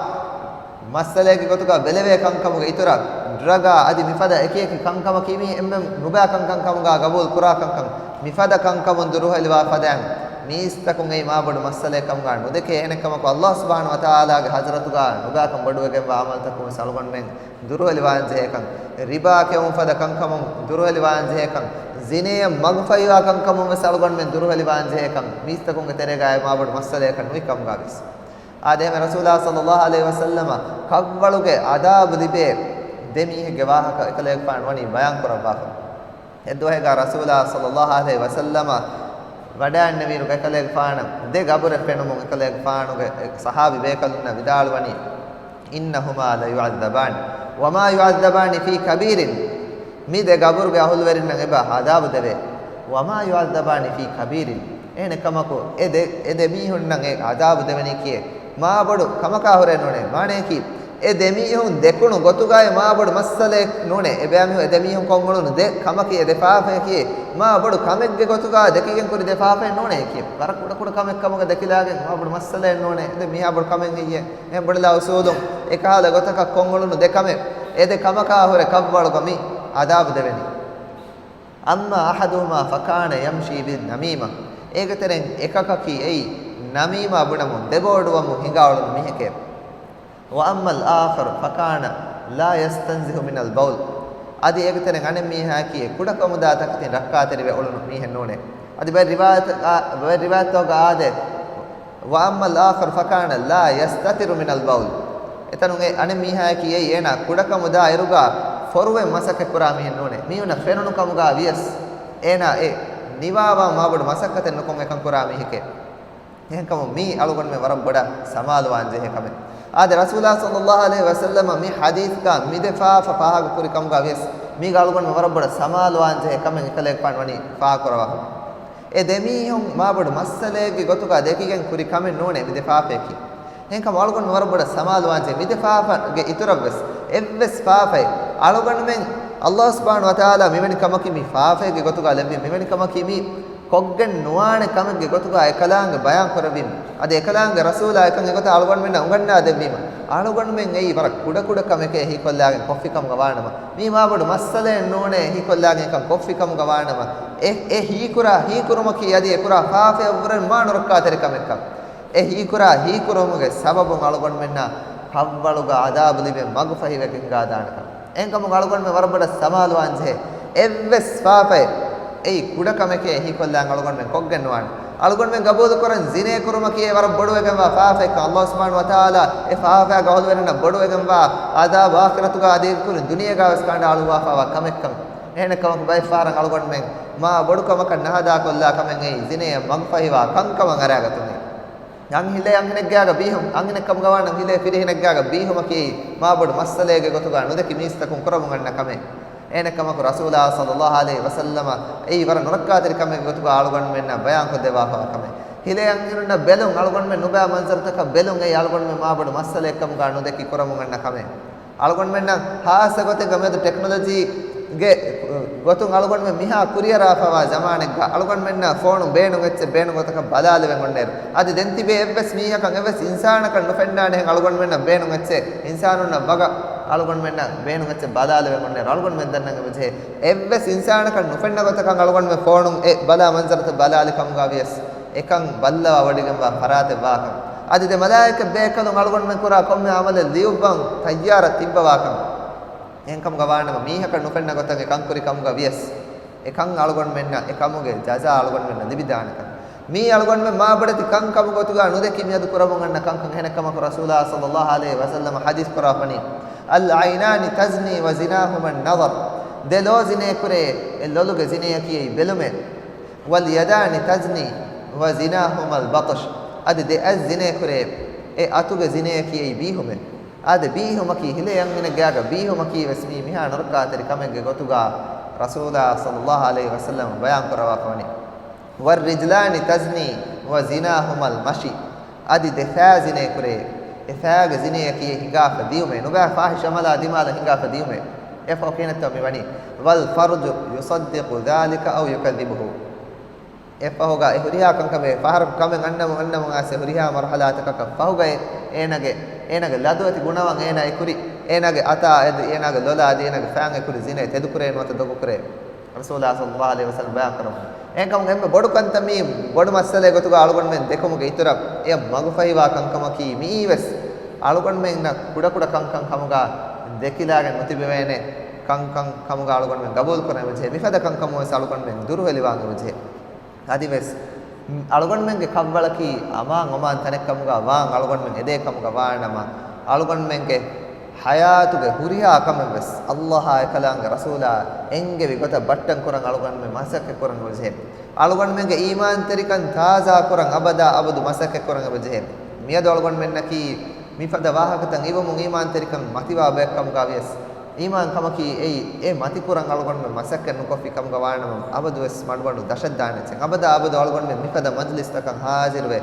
މައްސަލައެއްގެ ގޮތުގަ ބެލެވޭ ކަންކަމުގެ އިތުރަށް، ޑްރަގާ އަދި މިފަދަ އެކި އެކި ކަންކަމަކީ މީ އެންމެން ނުބައި ކަންކަން ކަމުގަ ގަބޫލު ކުރާ ކަންކަން، މިފަދަ ކަންކަމުން ދުރުހެލިވާ ފަދައިން، މީސްތަކުން އެއީ މާބޮޑު މައްސަލައެއް ކަމުގަ ނުދެކޭ. އެހެނެއްކަމަކު، ﷲ ސުބްޙާނަހޫ ވަތަޢާލާގެ ޙަޟްރަތުގަ ނުބައިކަން ބޮޑުވެގެންވާ ޢަމަލުތަކުން ވެސް އަޅުގަނޑުމެން ދުރުހެލިވާން ޖެހޭކަން، ރިބާ ކެއުން ފަދަ ކަންކަމުން ދުރުހެލިވާން ޖެހޭކަން، ޒިނޭއަށް މަގުފަހިވާ ކަންކަމުން ވެސް އަޅުގަނޑުމެން ދުރުހެލިވާން ޖެހޭކަން، މީސްތަކުންގެ ތެރޭގައި މާބޮޑު މައްސަލައެއް ނުވި ކަމުގަ ވެސް. އާދެ، އެހެން ރަސޫލާ ޞައްލައްލާހު ޢަލައިހި ވަސައްލަމަ ކަށްވަޅުގެ ޢަޛާބު ލިބޭ ދެ މީހެއްގެ ވާހަކަ އެކަލޭގެފާނު ވަނީ ބަޔާން ކުރައްވާފަ. އެއްދުވަހެއްގަ ރަސޫލާ ޞައްލައްލާހު ޢަލައިހި ވަސައްލަމަ ވަޑައިންނެވިއިރު އެކަލޭގެފާނަށް ދެ ގަބުރެއް ފެނުމުން އެކަލޭގެފާނުގެ ޞަޙާބީ ބޭކަލުންނަށް ވިދާޅުވަނީ، إنهما ليعذبان وما يعذبان في كبير. މި ދެ ގަބުރުގެ އަހުލުވެރިންނަށް އެބަ ޢަޛާބު ދެވޭ. وما يعذبان في كبير. އެހެނެއް ކަމަކު، އެ ދެ، އެ ދެ މީހުންނަށް އެ ޢަޛާބު ދެވެނީ ކިއެއް މާ ބޮޑު ކަމަކާ ހުރެ ނޫނޭ. މާނަޔަކީ، އެ ދެ މީހުން ދެކުނު ގޮތުގައި މާ ބޮޑު މައްސަލައެއް ނޫނޭ. އެ ބައިމީހުން، އެ ދެ މީހުން ކޮށްއުޅުނު ދެ ކަމަކީ، އެ ދެ ފާފަޔަކީ މާ ބޮޑު ކަމެއްގެ ގޮތުގަ ދެކިގެން ކުރި ދެ ފާފައެއް ނޫނޭ ކިއެއް. ވަރަށް ކުޑަކުޑަ ކަމެއް ކަމުގަ ދެކިލާގެން މާ ބޮޑު މައްސަލައެއް ނޫނޭ. އެ ދެ މީހާ ބޮޑު ކަމެއް ހެއްޔޭ؟ އެ ބޮޑެލާ އުސޫލުން އެކަހަލަ ގޮތަކަށް ކޮށްއުޅުނު ދެ ކަމެއް، އެ ދެ ކަމަކާ ހުރެ ކަށްވަޅުގަ މި ޢަޛާބު ދެވެނީ. أما أحدهما فكان يمشي بالنميمة. އޭގެ ތެރެއިން އެކަކަކީ އެއީ ނަމީމާ ބުނަމުން، ދެބޯޑުވަމުން ހިނގާއުޅުނު މީހެކޭ. وأما الآخر فكان لا يستنزه من البول. އަދި އޭގެ ތެރެއިން އަނެއް މީހާއަކީ ކުޑަކަމުދާ ތަކެތިން ރައްކާތެރިވެ އުޅުނު މީހެއް ނޫނޭ. އަދި ބައެއް ރިވާޔަތަކަށް، ބައެއް ރިވާޔަތްތަކުގަ އާދޭ، وأما الآخر فكان لا يستتر من البول. އެތަނުން އެ އަނެއް މީހާއަކީ އެއީ އޭނާ ކުޑަކަމުދާ އިރުގަ ފޮރުވެ މަސައްކަތް ކުރާ މީހެއް ނޫނޭ. މީހުންނަށް ފެނުނު ކަމުގަ ވިޔަސް އޭނާ އެ ނިވާވާ މާބޮޑު މަސައްކަތެއް ނުކޮށް އެކަން ކުރާ މީހެކޭ. އެހެންކަމުން މީ އަޅުގަނޑުމެން ވަރަށް ބޮޑަށް ސަމާލުވާން ޖެހޭ ކަމެއް. އާދެ، ރަސޫލާ ޞައްލައްލާހު ޢަލައިހި ވަސައްލަމަ މި ޙަދީޘްގަ މި ދެ ފާފަ ފާހަގަ ކުރި ކަމުގަ ވިޔަސް، މީގަ އަޅުގަނޑުމެން ވަރަށް ބޮޑަށް ސަމާލުވާން ޖެހޭ ކަމެއް އެކަލޭގެފާނު ވަނީ ފާހަގަ ކުރައްވާފަ. އެ ދެމީހުން މާބޮޑު މައްސަލައެއްގެ ގޮތުގަ ދެކިގެން ކުރި ކަމެއް ނޫނޭ މި ދެ ފާފަޔަކީ. އެހެންކަމުން އަޅުގަނޑު ވަރަށް ބޮޑަށް ސަމާލުވާންޖެހޭ މި ދެ ފާފަގެ އިތުރަށްވެސް އެއްވެސް ފާފައެއް އަޅުގަނޑުމެން، އައްލާހު ސުބްޙާނަހު ވަތަޢާލާ މިވެނި ކަމަކީ މި ފާފައެއްގެ ގޮތުގަ ލެއްވި، މިވެނި ކަމަކީ މި ކޮށްގެން ނުވާނެ ކަމެއްގެ ގޮތުގަ އެކަލާނގެ ބަޔާން ކުރެއްވީމަ. އަދި އެކަލާނގެ ރަސޫލާ އެކަން އެގޮތަށް އަޅުގަނޑުމެންނަށް އުނގަންނާ ދެއްވީމަ. އަޅުގަނޑުމެން އެއީ ވަރަށް ކުޑަކުޑަ ކަމެކޭ ހީކޮށްލާގެން ކޮށްފި ކަމުގަ ވާނަމަ، މީ މާބޮޑު މައްސަލައެއް ނޫނޭ ހީކޮށްލާގެން އެކަން ކޮށްފި ކަމުގަ ވާނަމަ، އެ، އެ ހީކުރާ ހީކުރުމަކީ އަދި އެކުރާ ފާފަޔަށްވުރެ މާ ނުރައްކާތެރި ކަމެއްކަން. އެ ހީކުރާ ހީކުރުމުގެ ސަބަބުން އަޅުގަނޑުމެންނަށް ކަށްވަޅުގަ ޢަޛާބު ލިބެން މަގުފަހިވެގެން ހިނގާދާނެކަން. އެހެންކަމުން އަޅުގަނޑުމެން ވަރަށް ބޮޑަށް ސަމާލުވާންޖެހޭ. އެއްވެސް ފާފައެއް އެއީ ކުޑަކަމެކޭ ހީކޮށްލާން އަޅުގަނޑުމެން ކޮށްގެން ނުވާނެ. އަޅުގަނޑުމެން ގަބޫލުކުރަން ޒިނޭ ކުރުމަކީ އެ ވަރަށް ބޮޑުވެގެންވާ ފާފައެއްކަން، އައްލާހު ސުބްޙާނަހު ވަތަޢާލާ އެ ފާފައިގެ އަހުލުވެރިންނަށް ބޮޑުވެގެންވާ ޢަޛާބު އާޚިރަތުގަ އަދި އެކުރިން ދުނިޔޭގަވެސް ކަނޑައަޅުއްވާފައިވާ ކަމެއްކަން. އެހެނެއްކަމަކު ބައެއްފަހަރަށް އަޅުގަނޑުމެން މާ ބޮޑު ކަމަކަށް ނަހަދާކޮށްލާ ކަމެއް އެއީ ޒިނޭއަށް މަގުފަހިވާ ކަންކަމަށް އަރާގަތުން އެއީ. އަންހިލޭ އަންހެނެއްގާގަ ބީހުން، އަންހެނެއްކަމުގަ ވާނަމަ ހިލޭ ފިރިހެނެއްގާގަ ބީހުމަކީ މާބޮޑު މައްސަލައެއްގެ ގޮތުގަ ނުދެކި މީސްތަކުން ކުރަމުން އަންނަ ކަމެއް. އެހެނެއްކަމަކު ރަސޫލާ ޞައްލައްލާހު ޢަލައިހި ވަސައްލަމަ އެއީ ވަރަށް ނުރައްކާތެރި ކަމެއްގެ ގޮތުގަ އަޅުގަނޑުމެންނަށް ބަޔާންކޮށްދެއްވާފައިވާ ކަމެއް. ހިލޭ އަންހެނުންނަށް ބެލުން، އަޅުގަނޑުމެން ނުބައި މަންޒަރުތަކަށް ބެލުން އެއީ އަޅުގަނޑުމެން މާބޮޑު މައްސަލައެއްކަމުގަ ނުދެކި ކުރަމުން އަންނަ ކަމެއް. އަޅުގަނޑުމެންނަށް ހާއްސަ ގޮތެއްގަ މިއަދު ޓެކްނޮލޮޖީގެ ގޮތުން އަޅުގަނޑުމެން މިހާ ކުރިއަރާފައިވާ ޒަމާނެއްގަ އަޅުގަނޑުމެންނަށް ފޯނު ބޭނުން އެއްޗެއް ބޭނުން ގޮތަކަށް ބަލާލެވެން އޮންނައިރު، އަދި ދެން ތިބޭ އެއްވެސް މީހަކަށް އެއްވެސް އިންސާނަކަށް ނުފެންނާނެހެން އަޅުގަނޑުމެންނަށް ބޭނުން އެއްޗެއް، އިންސާނުންނަށް ވަގަށް އަޅުގަނޑުމެންނަށް ބޭނުން އެއްޗެއް ބަލާލެވެން އޮންނައިރު އަޅުގަނޑުމެން ދަންނަން އެބަޖެހޭ. އެއްވެސް އިންސާނަކަށް ނުފެންނަ ގޮތަކަށް އަޅުގަނޑުމެން ފޯނުން އެ ބަލާ މަންޒަރުތައް ބަލާލި ކަމުގަ ވިޔަސް އެކަން ބައްލަވާ ވޮޑިގެންވާ ފަރާތެއް ވާކަން. އަދި ދެ މަލާއިކަ ބޭކަލުން އަޅުގަނޑުމެން ކުރާ ކޮންމެ އަމަލެއް ލިޔުއްވަން ތައްޔާރަށް ތިއްބަވާކަން. އެހެންކަމުގަ ވާނަމަ މީހަކަށް ނުފެންނަ ގޮތަށް އެ ކަން ކުރި ކަމުގަ ވިޔަސް، އެ ކަން އަޅުގަނޑުމެންނަށް އެ ކަމުގެ ޖަޒާ އަޅުގަނޑުމެންނަށް ލިބިދާނެކަން. މީ އަޅުގަނޑުމެން މާބޮޑެތި ކަންކަމުގެ ގޮތުގަ ނުދެކި މިއަދު ކުރަމުން އަންނަ ކަންކަން. އެހެނެއްކަމަކު ރަސޫލާ ޞައްލައްލާހު ޢަލައިހި ވަސައްލަމަ ޙަދީޘް ކުރައްވަނީ، العينان تزني وزناهما النظر. ދެ ލޯ ޒިނޭކުރޭ، އެ ލޮލުގެ ޒިނޭއަކީ އެއީ ބެލުމޭ. واليدان تزني وزناهما البطش. އަދި ދެ އަތް ޒިނޭކުރޭ، އެ އަތުގެ ޒިނޭއަކީ އެއީ ބީހުމޭ. އާދެ، ބީހުމަކީ ހިލޭ އަންހެނެއްގާގަ ބީހުމަކީ ވެސް މީ މިހާ ނުރައްކާތެރި ކަމެއްގެ ގޮތުގަ ރަސޫލާ ޞައްލައްލާހު ޢަލައިހި ވަސައްލަމަ ބަޔާން ކުރައްވާފަވަނީ. والرجلان تزني وزناهما المشي. އަދި ދެ ފައި ޒިނޭކުރޭ، އެ ފައިގެ ޒިނޭއަކީ ހިނގާފަ ދިޔުމޭ، ނުބައި ފާޙިޝް ޢަމަލާ ދިމާލަށް ހިނގާފަ ދިޔުމޭ. އެއަށްފަހު ކިހިނެއްތޯ މި ވަނީ؟ والفرج يصدق ذلك أو يكذبه. އެއަށްފަހުގަ އެ ހުރިހާ ކަންކަމެއް ފަހަރަކު ކަމެއް އަންނަމުން އަންނަމުން އައިސް އެ ހުރިހާ މަރުޙަލާތަކަކަށް ފަހުގައި އޭނާގެ، އޭނާގެ ލަދުވެތި ގުނަވަން އޭނާ އެކުރި، އޭނާގެ އަތާ އަދި އޭނާގެ ލޮލާ އަދި އޭނާގެ ފައިން އެކުރި ޒިނޭ ތެދުކުރޭ ނުވަތަ ދޮގުކުރޭ. ރަސޫލާ ޞައްލައްލާހު ޢަލައިހި ވަސައްލަމަ ބަޔާން ކުރައްވަނީ. އެހެންކަމުން އެންމެ ބޮޑު ކަންތައް މީ ބޮޑު މައްސަލައެއް ގޮތުގަ އަޅުގަނޑުމެން ދެކުމުގެ އިތުރަށް އެޔަށް މަގުފަހިވާ ކަންކަމަކީ މިއީވެސް އަޅުގަނޑުމެންނަށް ކުޑަކުޑަ ކަންކަން ކަމުގަ ދެކިލާގެން ނުތިބެވޭނެ ކަންކަން ކަމުގަ އަޅުގަނޑުމެން ގަބޫލުކުރަން އެބަޖެހޭ. މިފަދަ ކަންކަމުން ވެސް އަޅުގަނޑުމެން ދުރުހެލިވާން އެބަޖެހޭ. އަދިވެސް އަޅުގަނޑުމެންގެ ކަށްވަޅަކީ އަމާން އޮމާން ތަނެއްކަމުގަ ވާން އަޅުގަނޑުމެން އެދޭ ކަމުގަ ވާނަމަ، އަޅުގަނޑުމެންގެ ޙަޔާތުގެ ހުރިހާ ކަމެއްވެސް ﷲ އާއި އެކަލާނގެ ރަސޫލާ އެންގެވި ގޮތަށް ބައްޓަން ކުރަން އަޅުގަނޑުމެން މަސައްކަތް ކުރަން އެބަޖެހޭ. އަޅުގަނޑުމެންގެ އީމާންތެރިކަން ތާޒާ ކުރަން އަބަދާ އަބަދު މަސައްކަތް ކުރަން އެބަޖެހޭ. މިއަދު އަޅުގަނޑުމެންނަކީ މިފަދަ ވާހަކަތައް އިވުމުން އީމާންތެރިކަން މަތިވާ ބައެއްކަމުގަ ވިޔަސް، އީމާން ކަމަކީ އެއީ، އެ މަތިކުރަން އަޅުގަނޑުމެން މަސައްކަތް ނުކޮށްފި ކަމުގަ ވާނަމަ، އަބަދުވެސް މަޑުމަޑު ދަށަށްދާނެ އެއްޗެއް. އަބަދާ އަބަދު އަޅުގަނޑުމެން މިފަދަ މަޖްލިސްތަކަށް ޙާޟިރުވެ،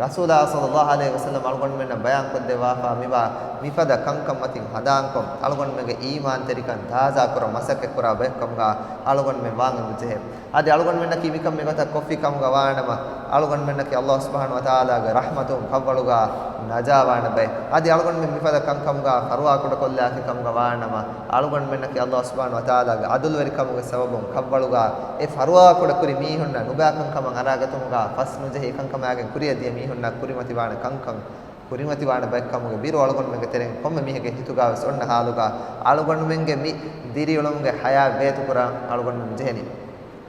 ރަސޫލާ ޞައްލައްލާހު ޢަލައިހި ވަސައްލަމް އަޅުގަނޑުމެންނަށް ބަޔާންކޮށްދެއްވާފާ މިވާ މިފަދަ ކަންކަން މަތިން ހަނދާންކޮށް، އަޅުގަނޑުމެންގެ އީމާންތެރިކަން ތާޒާ ކުރަން މަސައްކަތް ކުރާ ބައެއްކަމުގަ އަޅުގަނޑުމެން ވާން އެބަޖެހޭ. އަދި އަޅުގަނޑުމެންނަކީ މިކަން މިގޮތަށް ކޮށްފި ކަމުގަ ވާނަމަ، އަޅުގަނޑުމެންނަކީ ﷲ ސުބްޙާނަހޫ ވަތަޢާލާގެ ރަޙްމަތުން ކަށްވަޅުގަ ނަޖާވާނެ ބައެއް. އަދި އަޅުގަނޑުމެން މިފަދަ ކަންކަމުގަ ފަރުވާކުޑަކޮށްލާފި ކަމުގަ ވާނަމަ، އަޅުގަނޑުމެންނަކީ ﷲ ސުބްޙާނަހޫ ވަތަޢާލާގެ ޢަދުލުވެރިކަމުގެ ސަބަބުން ކަށްވަޅުގަ އެ ފަރުވާކުޑަކުރި މީހުންނަށް ނުބައިކަންކަމަށް އަރާގަތުމުގަ ފަސްނުޖެހި ކަންކަމާގެން ކުރިއަށްދިޔަ މީހުންނަށް ކުރިމަތިވާނެ ކަންކަން ކުރިމަތިވާނެ ބައެއްކަމުގެ ބިރު އަޅުގަނޑުމެންގެ ތެރެއިން ކޮންމެ މީހެއްގެ ހިތުގަވެސް އޮންނަ ޙާލުގަ އަޅުގަނޑުމެންގެ މި ދިރިއުޅުމުގެ ޙަޔާތް ވޭތުކުރަން އަޅުގަނޑުމެން ޖެހެނީ.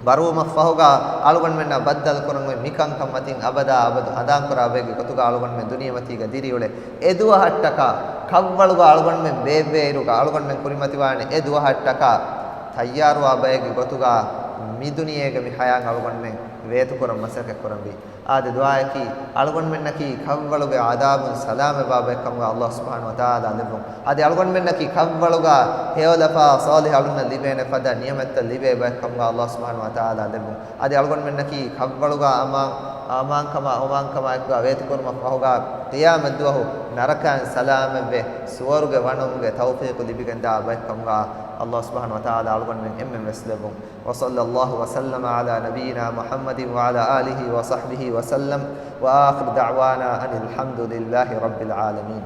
މަރުވުމަށްފަހުގަ އަޅުގަނޑުމެންނަށް ބައްދަލުކުރަން އޮތް މިކަންކަން މަތިން އަބަދާ އަބަދު ހަނދާންކުރާ ބައެއްގެ ގޮތުގަ އަޅުގަނޑުމެން ދުނިޔެމަތީގަ ދިރިއުޅެ. އެ ދުވަހަށްޓަކާ ކަށްވަޅުގަ އަޅުގަނޑުމެން ބޭއްވޭއިރުގަ އަޅުގަނޑުމެން ކުރިމަތިވާނެ އެ ދުވަހަށްޓަކާ ތައްޔާރުވާ ބައެއްގެ ގޮތުގަ މި ދުނިޔޭގެ މި ޙަޔާތް އަޅުގަނޑުމެން ވޭތުކުރަން މަސައްކަތް ކުރަންވީ. އާދެ، ދުޢާއަކީ، އަޅުގަނޑުމެންނަކީ ކަށްވަޅުގެ ޢަޛާބުން ސަލާމަތްވާ ބައެއްކަމުގަ ﷲ ސުބްޙާނަހޫ ވަތަޢާލާ ލެއްވުން. އަދި އަޅުގަނޑުމެންނަކީ ކަށްވަޅުގަ ހެޔޮލަފާ ޞާލިޙު އަޅުންނަށް ލިބޭނެ ފަދަ ނިޢުމަތްތައް ލިބޭ ބައެއްކަމުގަ ﷲ ސުބްޙާނަހޫ ވަތަޢާލާ ލެއްވުން. އަދި އަޅުގަނޑުމެންނަކީ ކަށްވަޅުގަ އަމާން، އަމާންކަމާ އޮމާންކަމާ އެކުގަ ވޭތުކުރުމަށް ފަހުގަ ޤިޔާމަތްދުވަހު ނަރަކައިން ސަލާމަތްވެ، ސުވަރުގެ ވަނުމުގެ ތައުފީޤު ލިބިގެންދާ ބައެއްކަމުގަ ﷲ ސުބްޙާނަހޫ ވަތަޢާލާ އަޅުގަނޑުމެން އެންމެން ވެސް ލެއްވުން. وصلى الله وسلم على نبينا محمد وعلى آله وصحبه وسلم، وآخر دعوانا أن الحمد لله رب العالمين.